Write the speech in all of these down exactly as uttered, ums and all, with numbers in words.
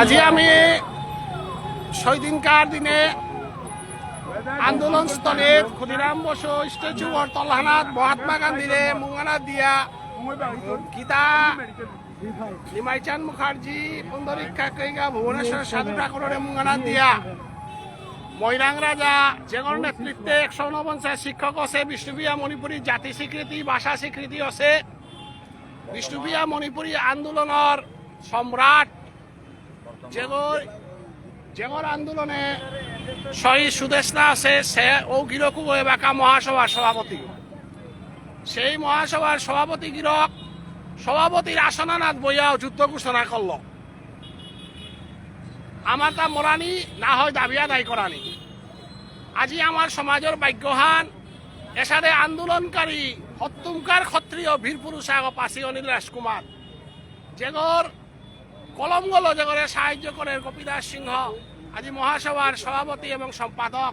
আজি আমি ছয় দিনকার দিনে আন্দোলন স্থলে ক্ষুদিরাম বসু স্ট্যাচু অর তলহানাত মহাত্মা গান্ধীরে মুঙহানাত দিয়া গীতা, নিমাইচাঁদ মুখার্জি, পুণ্ডরীক্ষা কৈগা, ভুবনেশ্বর সাধু ঠাকুররে মুঙহানাত দিয়া মৈরাং রাজা, যেগর নেতৃত্বে একশো ঊনপঞ্চাশ শিক্ষক আছে, বিষ্ণুপ্রিয়া মণিপুরী জাতি স্বীকৃতি, ভাষা স্বীকৃতি আছে, বিষ্ণুপ্রিয়া মণিপুরী আন্দোলনর সম্রাট, যেগর, যেগর আন্দোলনে শহীদ সুদেষ্ণা আছে, সে ও গিরকু এবাকা মহাসভার সভাপতি। সেই মহাসভার সভাপতি গিরক সভাপতির আসনানাত বইয়াও যুদ্ধ ঘোষণা করল। আমার তা মরানি না হয় দাবি আদায় করানি। আজি আমার সমাজর ভাগ্যহান এসাদে আন্দোলনকারী হত্তুমকার ক্ষত্রিয় বীর পুরুষ আগ পাসি অনিল রাজকুমার, যেগর কলমগলো যেগরে সাহায্য করে গোপীদাস সিংহ, আজি মহাসভার সভাপতি এবং সম্পাদক,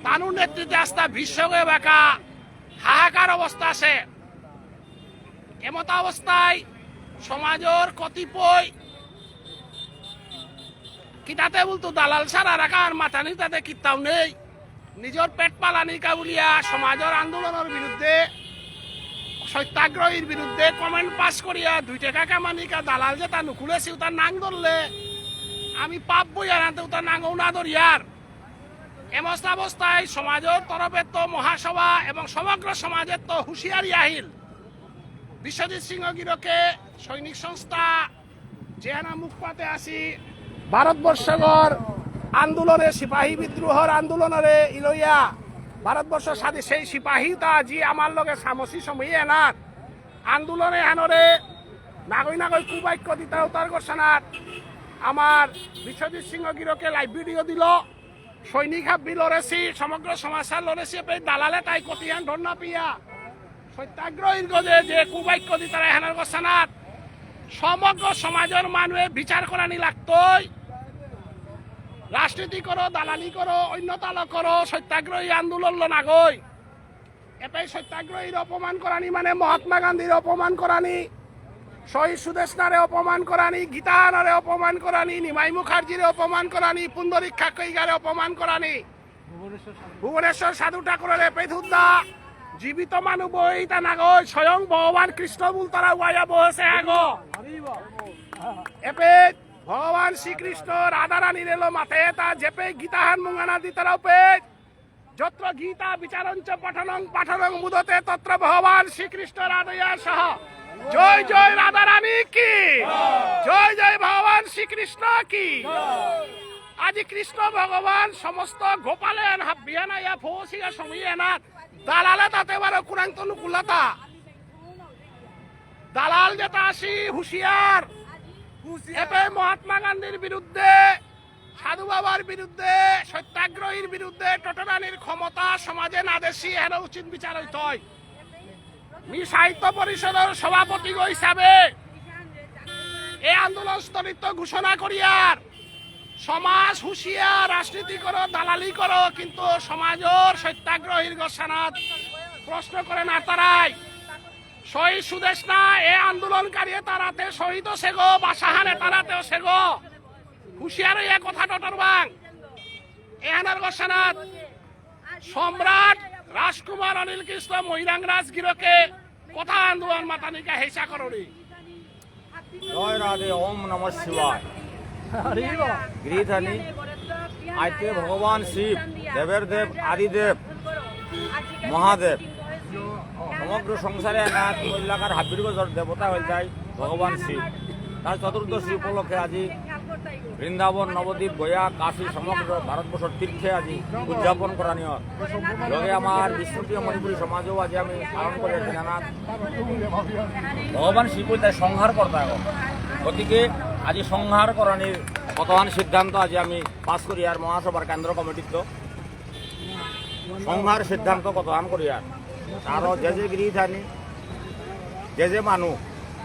তানুর নেতৃত্বে আস্তা বিশ্বগে বাকা হাহাকার অবস্থা আছে। এমতা অবস্থায় সমাজর কতিপয় কিতাতে বলতো দালাল সারা রাখার মাথানি তাতে কিতাও নেই। নিজর পেট পালানিকা বুলিয়া সমাজর আন্দোলনর বিরুদ্ধে, সত্যাগ্রহীর বিরুদ্ধে কমেন্ট পাস করিয়া দুই টাকা কামানিকা দালাল যেটা নুকুলেছি ওটা নাং ধরলে আমি পাপ বই আনাতে ওটা নাঙও না ধরিয়ার। এমস্ত অবস্থায় সমাজর তরফে তো মহাসভা এবং সমগ্র সমাজের তো হুঁশিয়ারি আহিল। বিশ্বজিৎ সিংহ গিরকে সৈনিক সংস্থা যেহানা মুখপাতে আসি ভারতবর্ষগর আন্দোলনে, সিপাহী বিদ্রোহর আন্দোলনরে ইলইয়া ভারতবর্ষ সাথে সেই সিপাহী তা জি আমার লগে সামসি সময় এনার আন্দোলনে হানরে নাগই নাগই কুবাক্য দিতা উতার গোসানাত আমার বিশ্বজিৎ সিংহ গিরকে লাইভ ভিডিও দিল। সৈনিক হাব্বি লড়েছি, সমগ্র সমাজহান লড়েছি, এপে দালালে তাই কতিহান ধর্ণা পিয়া সত্যাগ্রহীর গজে যে কুবাক্য দিতারা এহানার গোসানাত সমগ্র সমাজর মানুয়ে বিচার করানি লাগতই। রাজনীতি করো, দালালি করো, অন্য তালো করো, সত্যাগ্রহী আন্দোলন লো নাগই। এপে সত্যাগ্রহীর অপমান করানি মানে মহাত্মা গান্ধীর অপমান করানি, শহীদ সুদেষ্ণারে অপমান করানি, গীতাহানরে অপমান করানি, নিমাই মুখার্জিরে অপমান করানি, পুণ্ডরীক্ষা কৈগারে অপমান করানি। ভুবনেশ্বর সাধু ঠাকুররে পেথুদ্দা জীবিত মানু বইতা নাগই, স্বয়ং ভগবান কৃষ্ণ বুলতারা ওয়াইয়া বহেছে আগো। এপে ভগবান শ্রীকৃষ্ণ রাধারানীরে লো মাতে তা যেপে গীতাহান মুঙানা দিতারা উপে যত্র গীতা বিচারঞ্চ পঠনং পাঠনং মুদতে তত্র ভগবান শ্রীকৃষ্ণ রাধয়া সহ। জয় জয় রাধারানী কি, জয় জয় ভগবান শ্রীকৃষ্ণ কি। আজি কৃষ্ণ ভগবান সমস্ত গোপালেন হাবিয়ানা ইয়া ফৌসিয়া সময়েনাত দালালে তাতে বারো কুরাং তনু কুলাতা। দালাল যেটা আসি হুঁশিয়ার। এপে মহাত্মা গান্ধীর বিরুদ্ধে, সাধু বাবার বিরুদ্ধে, সত্যাগ্রহীর বিরুদ্ধে টটরানির ক্ষমতা সমাজে না দেশি এর উচিত বিচার হইতই। মি সাহিত্য পরিষদর সভাপতি হিসাবে এ আন্দোলন স্থগিত ঘোষণা করিয়ার সমাজ হুঁশিয়ার, রাজনীতি করো, দালালি করো, কিন্তু সমাজর সত্যাগ্রহীর গোসানাত প্রশ্ন করে না তারাই। শহীদ সুদেষ্ণা এ আন্দোলনকারী তারাতে শহীদ সেগো, বাসাহানে তারাতেও সেগো। হুঁশিয়ার হইয়া কথা টটরবাং। এহানার গোসানাত সম্রাট রাজকুমার অনিল কৃষ্ণ মৈরাং রাজগিরকে কথা আন্দোলন মাতানিকা হেসা কররি। জয় রাধে, ওম নমঃ শিবায়। গিরিধানী, আজকে ভগবান শিব, দেবের দেব, আদিদেব, মহাদেব, সমগ্র সংসারে এনার কৈলাকার হাবির গজর দেবতা হয়ে যায় ভগবান শিব। তার চতুর্দশী উপলক্ষে আজি বৃন্দাবন, নবদ্বীপ, গয়া, কাশী, সমগ্র ভারতবর্ষর তীর্থে আজি উদযাপন করানি হয়। লগে আমার বিষ্ণুপ্রিয়া মণিপুরী সমাজেও আজি আমি পালন করে জানাত ভগবান শিব তাই সংহার কর্তা এখন। গতিকে আজি সংহার করানির কতহান সিদ্ধান্ত আজি আমি পাস করি আর মহাসভার কেন্দ্র কমিটির তো সংহার সিদ্ধান্ত কতহান করি আর তারও যে যে গিরিধানী, যে যে মানু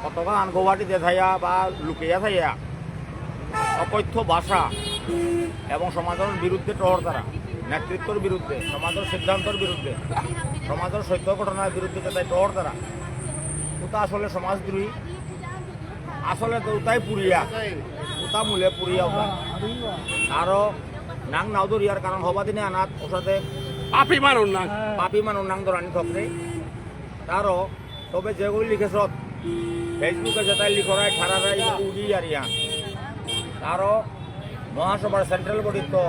কতক্ষণ গুয়াহাটিতে থাইয়া বা লুকিয়া থাইয়া অকথ্য ভাষা এবং সমাজর বিরুদ্ধে টহর তারা, নেতৃত্বর বিরুদ্ধে, সমাজর সিদ্ধান্তর বিরুদ্ধে, সমাজর সত্য ঘটনার বিরুদ্ধে যেটা টহর তারা, ওটা আসলে সমাজদ্রোহী। আসলে তো উতাই পুরিয়া, উতা মূলে পুরিয়া উতা। আরো নাং নাও ধরিয়ার কারণ হবা দিনে আনাত ওসাতে পাপি মানুষ না। পাপি মানুষ নাং ধরানি থকরে। তারও তবে যেগুলি লিখেছত, Facebook-এ যেটাই লিখরাই, ঠারারাই, উড়ি আর ইয়া। তারও মহাসভার সেন্ট্রাল বডিত তো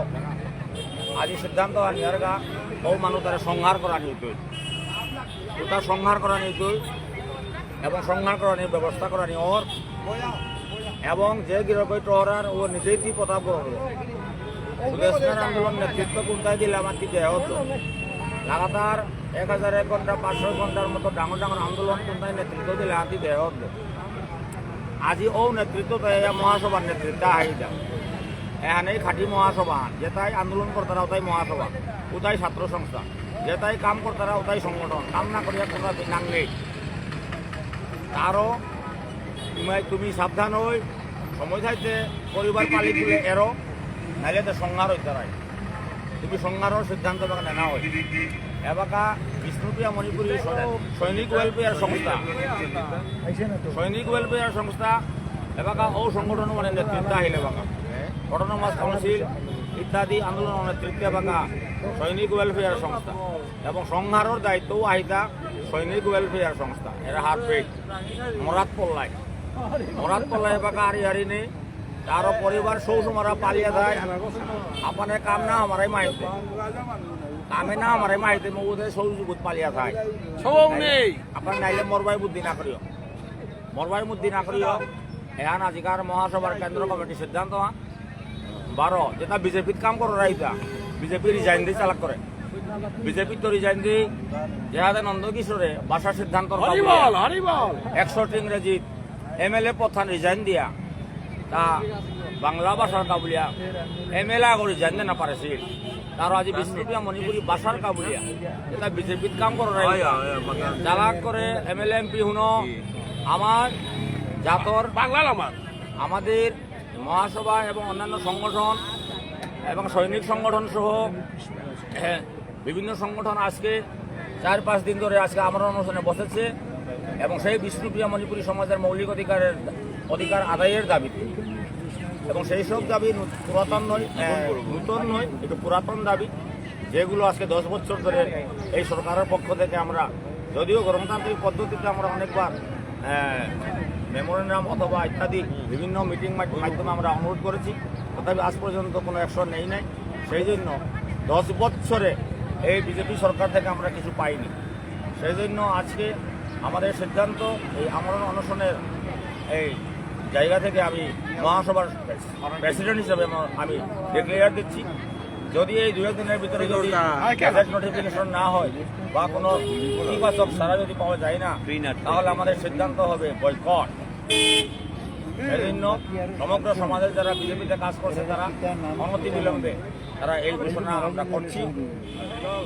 আজি সিদ্ধান্ত আনিয়ারগা, ও মানু তারা সংহার করানি হইতই। ওটা সংহার করানি হইতই এবং সংহার করানির ব্যবস্থা করানি ওর। এবং যে গিরকই টহরার ও নিজেই তি প্রতাপ করল। সুদেষ্ণার আন্দোলন নেতৃত্ব কোনটাই দিলে আমার কি দেহ হতো? লাগাতার এক হাজার এক ঘন্টা, পাঁচশো ঘন্টার মতো ডাঙর ডাঙর আন্দোলন কোনটাই নেতৃত্ব দিলে আমার কি দেহ হতো? আজি ও নেতৃত্ব তো এই মহাসভার নেতৃত্ব আহি যাও। এখানেই খাঁটি মহাসভা, যেটাই আন্দোলন করতারা ওটাই মহাসভা, ওটাই ছাত্র সংস্থা, যেটাই কাম করতারা ওটাই সংগঠন, কাম না করিয়া কোনো নাং নেই। তারও তুমি, তুমি সাবধান হই, সময় থাকতে পরিবার পালি তুলে এরো, নাইলে তো সংহার হইতে রায়। তুমি সংহারর সিদ্ধান্ত এবাকা নেনা হই। এবাকা বিষ্ণুপ্রিয়া মণিপুরী সৈ-, সৈনিক ওয়েলফেয়ার সংস্থা, সৈনিক ওয়েলফেয়ার সংস্থা এবাকা ও সংগঠন মানে নেতৃত্ব আহিলে এবাকা অটোনমাস কাউন্সিল ইত্যাদি আন্দোলন নেতৃত্বে এবাকা সৈনিক ওয়েলফেয়ার সংস্থা এবং সংহারর দায়িত্বও আহিতা সৈনিক ওয়েলফেয়ার সংস্থা। এরা হারপেট মরাত পল্লাই, মরাত পল্লাই এবাকা আরি আরি নেই। তারও পরিবার সৌ সুমারা পালিয়া যায়। আপনে কাম না আমারাই মাইতে, কামে না আমারাই মাইতে, মগুদে সৌ যুগুত পালিয়া যায়। সৌ নেই। আপনার নাইলে মরবাই বুদ্ধি না করিও, মরবাই বুদ্ধি না করিও। এহান আজিকার মহাসভার কেন্দ্র কমিটির সিদ্ধান্ত। বারো, যেটা বিজেপিত কাম করে রাইতা, বিজেপি রিজাইন দিয়ে চালাক করে। বিজেপি তো রিজাইন দিয়ে যেহাতে নন্দকিশোরে ভাষা সিদ্ধান্ত হরিবল, হরিবল। একশো ইংরেজি এমএলএ প্রধান রিজাইন দিয়া তা বাংলা ভাষার কাবুলিয়া এমএলএ আগো রিজাইন দিয়ে না পারেছিল। তার আজি বিষ্ণুপ্রিয়া মণিপুরী ভাষার কাবুলিয়া এটা বিজেপিত কাম করে রাইতা। হয়, হয়, হয়, বাংলা। চালাক করে এমএলএ এমপি হুনো আমার জাতর বাংলা আমার। আমাদের মহাসভা এবং অন্যান্য সংগঠন এবং সৈনিক সংগঠন সহ, হ্যাঁ, বিভিন্ন সংগঠন আজকে চার পাঁচ দিন ধরে আজকে আমরণ অনশনে বসেছে এবং সেই বিষ্ণুপ্রিয়া মণিপুরী সমাজের মৌলিক অধিকারের, অধিকার আদায়ের দাবিতে। এবং সেই সব দাবি নু-, পুরাতন নয়, আহ, নতুন নয়, একটু পুরাতন দাবি, যেগুলো আজকে দশ বছর ধরে এই সরকারের পক্ষ থেকে আমরা, যদিও গণতান্ত্রিক পদ্ধতিতে আমরা অনেকবার, আহ, মেমোরেন্ডাম অথবা ইত্যাদি বিভিন্ন মিটিং মাধ-, মাধ্যমে আমরা অনুরোধ করেছি, তথাপি আজ পর্যন্ত কোনো অ্যাকশন নেই নাই। সেই জন্য দশ বছরে এই বিজেপি সরকার থেকে আমরা কিছু পাইনি। সেই জন্য আজকে আমাদের সিদ্ধান্ত, এই আমরণ অনশনের এই জায়গা থেকে আমি মহাসভার প্রেসিডেন্ট হিসেবে আমা-, আমি ডিক্লেয়ার দিচ্ছি। যদি এই দু এক দিনের ভিতরে যদি গ্যাজেট নোটিফিকেশন না হয় বা কোনো ইতিবাচক সাড়া যদি পাওয়া যায় না, তাহলে আমাদের সিদ্ধান্ত হবে বয়কট। এই জন্য সমগ্র সমাজের যারা বিজেপিতে কাজ করছে, তারা অনতিবিলম্বে তারা এই ঘোষণা আমরা করছি।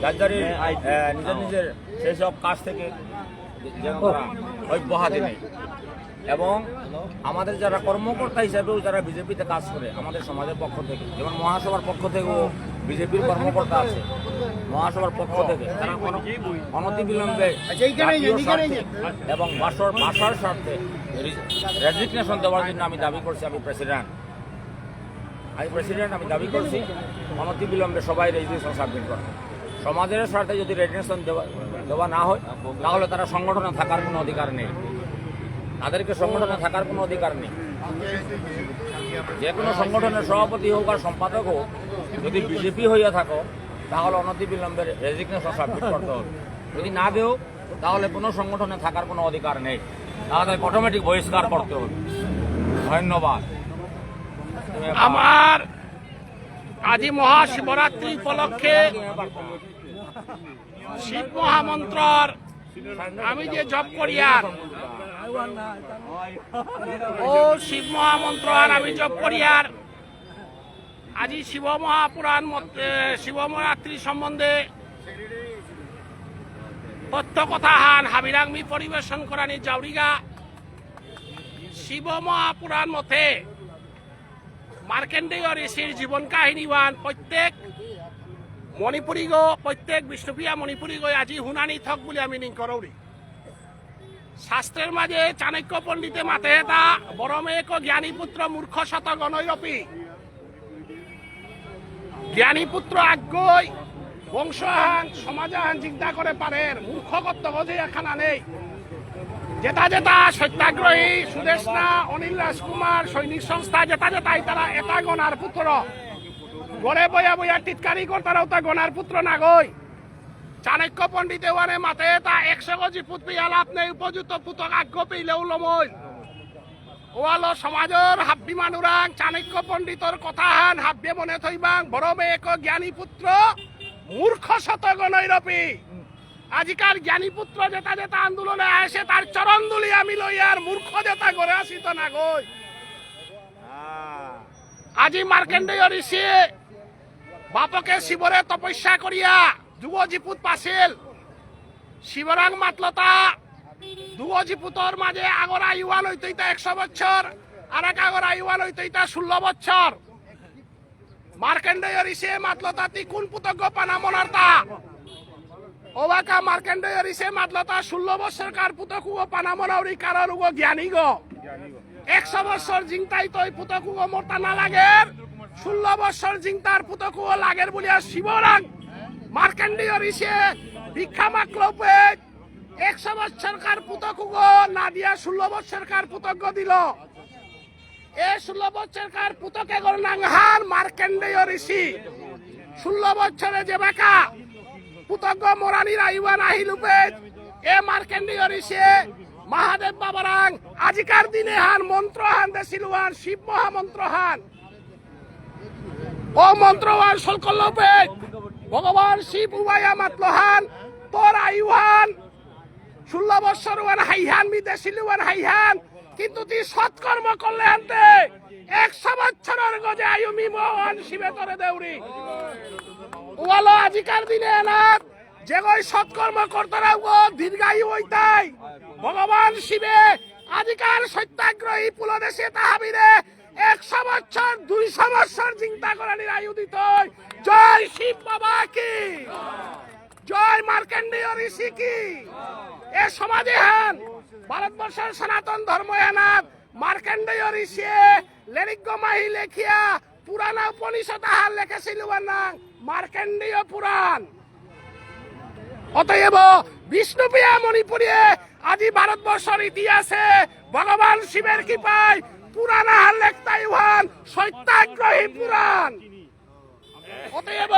যার যারই, আহ, নিজের নিজের সেই সব কাজ থেকে যেন তারা অব্যাহতি নেই। এবং আমাদের যারা কর্মকর্তা হিসাবেও যারা বিজেপিতে কাজ করে, আমাদের সমাজের পক্ষ থেকে, যেমন মহাসভার পক্ষ থেকেও বিজেপির কর্মকর্তা আছে, মহাসভার পক্ষ থেকে তারা অন-, অনতিবিলম্বে আচ্ছা, এইখানে, জাতীয় এইখানে, স্বার্থে এইখানে। এবং ভাষার, ভাষার স্বার্থে রি-, রেজিগনেশন দেওয়ার জন্য আমি দাবি করছি, আমি প্রেসিডেন্ট। আমি প্রেসিডেন্ট, আমি দাবি করছি অনতিবিলম্বে সবাই রেজিগনেশন সাবমিট করে। সমাজের স্বার্থে যদি রেজিগনেশন দেওয়া, দেওয়া না হয়, তাহলে তারা সংগঠনে থাকার কোনো অধিকার নেই, তাদেরকে সংগঠনে থাকার কোনো অধিকার নেই। যে কোনো সংগঠনের সভাপতি হোক আর সম্পাদক হোক, যদি বিজেপি হইয়া থাকো, তাহলে অনতিবিলম্বে রেজিগনেশন সাবমিট করতে হবে। যদি না দেও, তাহলে কোনো সংগঠনে থাকার কোনো অধিকার নেই, তাহলে অটোমেটিক বহিষ্কার করতে হবে। ধন্যবাদ। আমার আজি মহাশিবরাত্রি উপলক্ষে শিব মহামন্ত্রর আমি যে জপ করিয়ার, ও শিব মহামন্ত্র আর আমি জপ করিয়ার, আজি শিব মহাপুরাণ মত-, এ, শিব মহারাত্রি সম্বন্ধে তথ্য কথা হান হাবিরাংমি পরিবেশন করানি যাওরিগা। শিব মহাপুরাণ মতে মার্কেন্ডেয় ঋষির জীবন কাহিনীহান প্রত্যেক মণিপুরীগ, প্রত্যেক বিষ্ণুপ্রিয়া মণিপুরীগ আজি হুনানি থক বুলি আমি নিংকরৌরি। শাস্ত্রের মাঝে চাণক্য পণ্ডিতে মাতে তা, বরমে এক জ্ঞানী পুত্র মূর্খ শত গণৈরপি। জ্ঞানী পুত্র আগই বংশ আহান, সমাজ আহান চিন্তা করে পারের, মূর্খ কর্তব্য যে এখানা নেই। যেটা যেটা সত্যাগ্রহী, সুদেষ্ণা, অনিল রাজকুমার, সৈনিক সংস্থা, যেটা যেটা তারা এটা গণার পুত্র। ঘরে বইয়া বইয়া টিটকারি করতারাও তা গণার পুত্র নাগই। চাণক্য পণ্ডিতে ওয়ানে মাতে তা একশো গজি পুত পিয়া লাভ নেই, উপযুক্ত পুতক আগ্য পেইলেও লমই। ওয়ালো সমাজর হাব্বি মানুরাং চাণক্য পণ্ডিতর কথা হান হাব্বে মনে থইবাং, বরমে এক জ্ঞানী পুত্র মূর্খ শত গণৈরপি। আজিকার জ্ঞানী পুত্র যেটা যেটা আন্দোলনে আসে তার চরণ ধুলি আমি লইয়ার, মূর্খ যেটা ঘরে আসি তো নাগই। আজি মার্কেন্ডেয় ঋষি বাপকে শিবরে তপস্যা করিয়া দুগো জিপুত পাছিল। শিবরাং মাতলতা দুগো জিপুতর মাঝে আগর আয়ুয়ান হইতইতা একশো বছর, আর এক আগর আয়ুয়ান হইতইতা ষোলো বছর। মার্কেন্ডেয় ঋষি মাতলতা তি কোন পুতকগ পানা মনারতা? ওবাকা মার্কেন্ডেয় ঋষি মাতলতা ষোলো বছরকার পুতকুগো পানা মনাউরি কারণ উগো জ্ঞানীগ। একশো বছর জিংতাই তই পুতকুগো মরতা না লাগের, ষোলো বছর জিংতার পুতকুগো লাগের বুলিয়া শিবরাং মার্কেন্ডেয় ঋষি ভিক্ষা মাকলপে একশো বছরকার পুতকুগো না দিয়া ষোলো বছরকার পুতকগ দিল। এ ষোলো বছরকার পুতকগর নাঙহান মার্কেন্ডেয় ঋষি। ষোলো বছরে যে বাকা পুতকগ মরানির আয়ুয়ান আহিলুপে, এ মার্কেন্ডেয় ঋষি মহাদেব বাবারাং আজিকার দিনে হান মন্ত্র হান দেসিলুয়ান, শিব মহামন্ত্র হান। ও মন্ত্রহান সলকল্লপে ভগবান শিব উবায়া মাতলহান, তোর আয়ুহান ষোলো বছর ওয়ান হাইহান, মি দেসিলুয়ান হাইহান, কিন্তু তুই সৎকর্ম করলে আনতে একশো বছরের গজে আয়ু মি ভগবান শিবে তোরে দেউরি। ওয়ালো আজিকার দিনে এনাথ যেগই সৎকর্ম করতারা ও দীর্ঘায়ু হইতাই। ভগবান শিবে আজিকার সত্যাগ্রহী পুলদেশে তাহাবিরে একশো বছর, দুইশো বছর চিন্তা করানির আয়ু দিতই। জয় শিব বাবা কি, জয় মার্কেন্ডেয় ঋষি কি। এ সমাজে হান ভারতবর্ষর সনাতন ধর্ম এনার মার্কেন্ডেয় ঋষি লেরিক গমাহি লেখিয়া পুরানা উপনিষদ আহার লেখেছিল নাং মার্কেন্ডেয় পুরাণ। অতএব বিষ্ণুপ্রিয়া মণিপুরীয়ে আজি ভারতবর্ষর ইতিহাসে ভগবান শিবের কৃপায় পুরাণ আহার লেখতাই উহান সত্যাগ্রহী পুরাণ। অতএব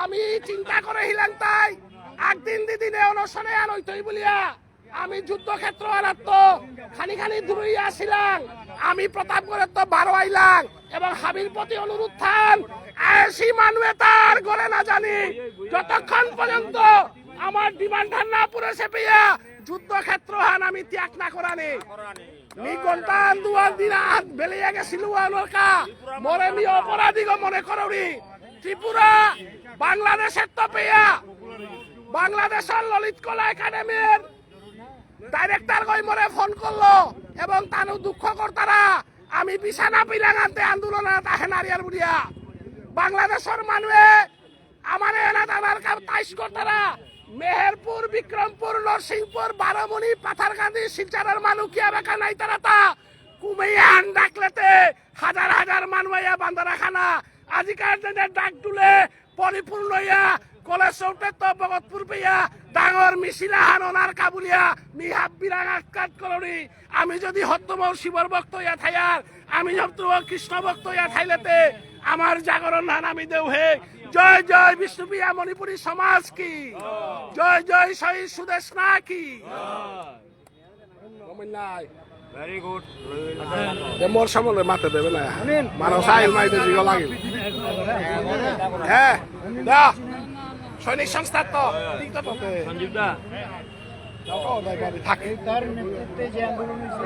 আমি চিন্তা করে হিলাং তাই একদিন দিদিনে অনশনে আনইতই বুলিয়া আমি যুদ্ধক্ষেত্র আনাত্ত খানি খানি দূরই আসিলাং। আমি প্রতাপগড়েত্ত বারো আইলাং এবং হাবির প্রতি অনুরোধ থান, আয়েসি মানুয়ে তার গলে না জানি, যতক্ষণ পর্যন্ত আমার ডিমান্ড হান না পুরে সেপিয়া যুদ্ধক্ষেত্র হান আমি ত্যাগ না করানি। মি ঘন্টা আন দুয়ার দিন আহাত বেলিয়া গেছিল আনোর কা, মরে মি অপরাধীগ মনে করুরি। ত্রিপুরা বাংলাদেশেত্ত পেয়া, বাংলাদেশের ললিত কলা একাডেমির ডাইরেক্টর গই মরে ফোন করলো এবং তানু দুঃখ করতারা আমি বিছানা পিলাঙাতে আন্দোলন তাহে নারিয়ার বুলিয়া। বাংলাদেশের মানুয়ে আমারে এনা আধার কার্ড তাইশ করতারা মেহেরপুর, বিক্রমপুর, নরসিংপুর, বারোমণি, পাথারকান্দি, শিলচরের মানু কিয়া বেকা নাইতারা তা কুমেই আন ডাকলেতে হাজার হাজার মানু আয়া বান্দারা খানা আজিকার দিনে ডাক দুলে পরিপূর্ণ ইয়া কলেজ চৌকত ভগতপুর পেয়া ডাঙর মিছিল আহান অনার কা বুলিয়া মি হাবিরাং আটকাত করুরি। আমি যদি হত্তম শিবর ভক্ত ইয়া থাইয়ার, আমি হত্তম কৃষ্ণ ভক্ত ইয়া থাইলেতে আমার জাগরণ হান আমি দেউ হে। জয় জয় বিষ্ণুপ্রিয়া মণিপুরী সমাজ কি, জয় জয় শহীদ সুদেষ্ণা কি। Very good. এ মোর সামনে মাতে দেবে না। মানুষ আইল মাইতে জিগো লাগিল। হ্যাঁ, দা। সৈনিক সংস্থা তো, ঠিক তো তোতে। সঞ্জীব দা। যাও, যাও, যাও, থাক। তার নেতৃত্বে যে আন্দোলন হয়েছে,